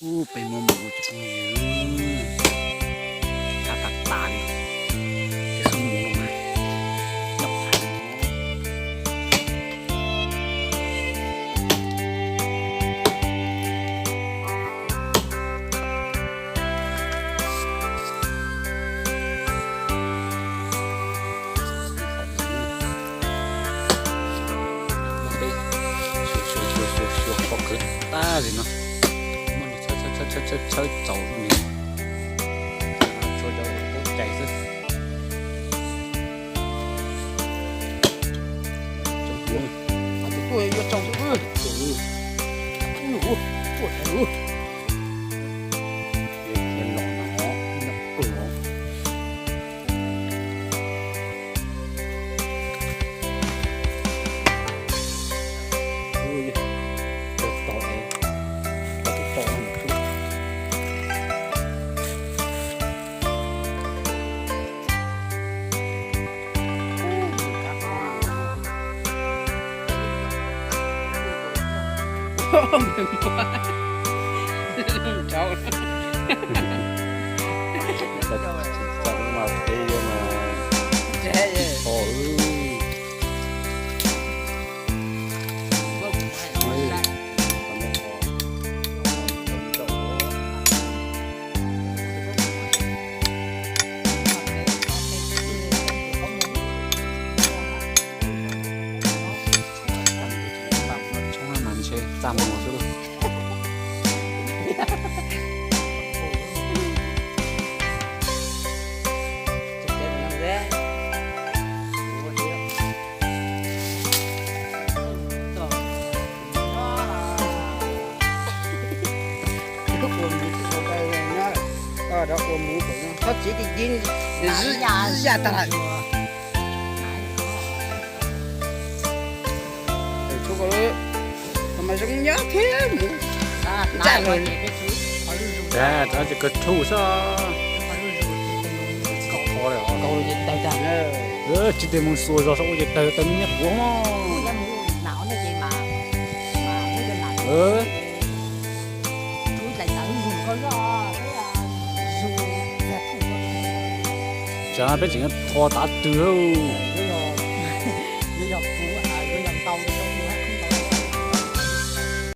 Ub, peb muab mus ua cov phooj ywg, tab tas tas li, ces mus mas nyob hais no. Peb xyuas xyuas xyuas xyuas xyuas pom kawg tag li no, muab nws tshawb tshawb tshawb tshawb txaus li, tshuav cov tub cais xwb. Tuaj yuav tsaus xwb. Ub, tuaj tsaus. Khiav los no, ub no. Tsis txawj mas peb yuav mas tsis txhob. Tshoob mas ntshe txaj muag xwb lauj. Txhob txiv ib yam tag lawm. Mas zoo nyob thiab mus. Ntxaj lawm. Rov ces kawg thuj xwb. Tsis tej mus xuas zog saum ua ces tawg tawg me nyuam quav mog. Tsam peb tseem tho tav twg.